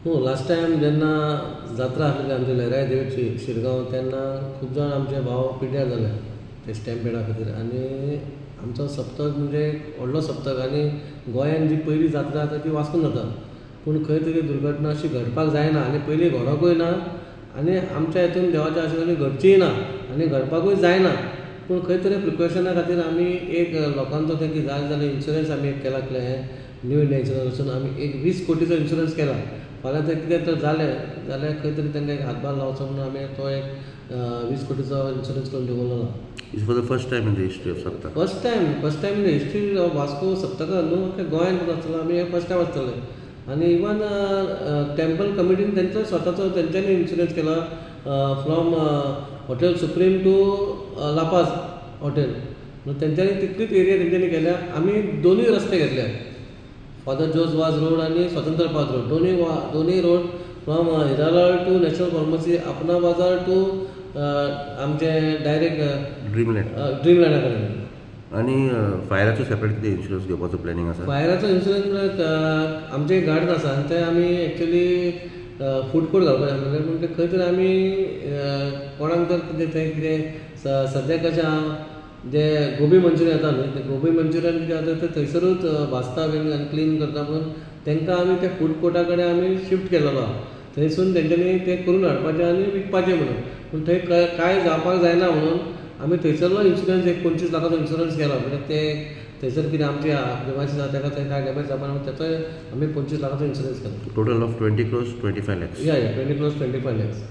न्हू, last time जेन्ना जात्रा आसलेली आमची लयराई देवीची शिरगांव, तेन्ना खूब जाण आमचे भाव पिड्ड्यार जाले ते स्टॅम्पेडा खातीर. आनी आमचो सप्तक म्हणजे व्हडलो सप्तक आनी गोंयान जी पयली जात्रा जाता ती वास्कोन जाता. पूण खंय तरी दुर्घटना अशी घडपाक जायना आनी पयली घडोकूय ना आनी आमच्या हितून देवाच्या आशिर्वादान घडचीय ना आनी घडपाकूय जायना. पूण खंय तरी प्रिकॉशना खातीर आमी एक लोकांचो तें जाय जाल्यार इन्शुरन्स आमी एक केला. हें न्यू इंडिया इन्शुरन्स वचून आमी एक 20 कोटीचो इन्शुरन्स केला. फाल्यां जर कितें तर जालें जाल्यार खंय तरी तांकां एक हातभार लावचो म्हणून आमी तो एक 20 कोटीचो इन्शुरन्स करून दवरलेलो. It's for the first time in the history of Saptak. First time, first time in the history of Vasco सप्तका न्हू, अख्ख्या गोंयान आसतलो आमी हें फर्स्ट टायम आसतलें. आनी इवन टेम्पल कमिटीन तेंचो स्वताचो तेंच्यांनी इन्शुरन्स केला, from Hotel Supreme to La Paz Hotel. तेंच्यांनी तितलीच एरिया तेंच्यांनी केल्या. आमी दोनूय रस्ते घेतले, फादर जोज वाज रोड आनी स्वतंत्र पार्क रोड, दोनूय दोनूय road, from Hiralal to National Pharmacy, Apna Bazaar to आमचे डायरेक्ट ड्रीमलँड. ड्रीमलँडा कडेन. आनी फायराचो सेपरेट कितें इन्शुरन्स घेवपाचो प्लॅनिंग आसा? फायराचो इन्शुरन्स म्हळ्यार आमचें एक गार्डन आसा आनी थंय आमी एक्चुली फूड कोर्ट घालपाचें आसलेलें. पूण तें खंय तरी आमी कोणाक तर कितें थंय कितें, सद्याक कशें आहा, जे गोबी मंचुरियन येता न्हय, ते गोबी मंचुरियन कितें जाता, ते थंयसरूच भाजता बीन आनी क्लीन करता. म्हणून तांकां आमी त्या फूड कोर्टा कडेन आमी शिफ्ट केलेलो आहा. थंयसून तेंच्यांनी तें करून हाडपाचें आनी विकपाचें म्हणून. पूण थंय कांय जावपाक जायना म्हणून आमी थंयसरलो इन्शुरन्स एक 25 लाखाचो इन्शुरन्स केला. म्हणजे ते थंयसर कितें आमचे प्रिमायसीस आसा, ताका थंय काय डॅमेज जावपा ना, तेचोय आमी 25 लाखाचो इन्शुरन्स केला. Total of 20 crores 25 lakhs. Yeah, 20 crores 25 lakhs.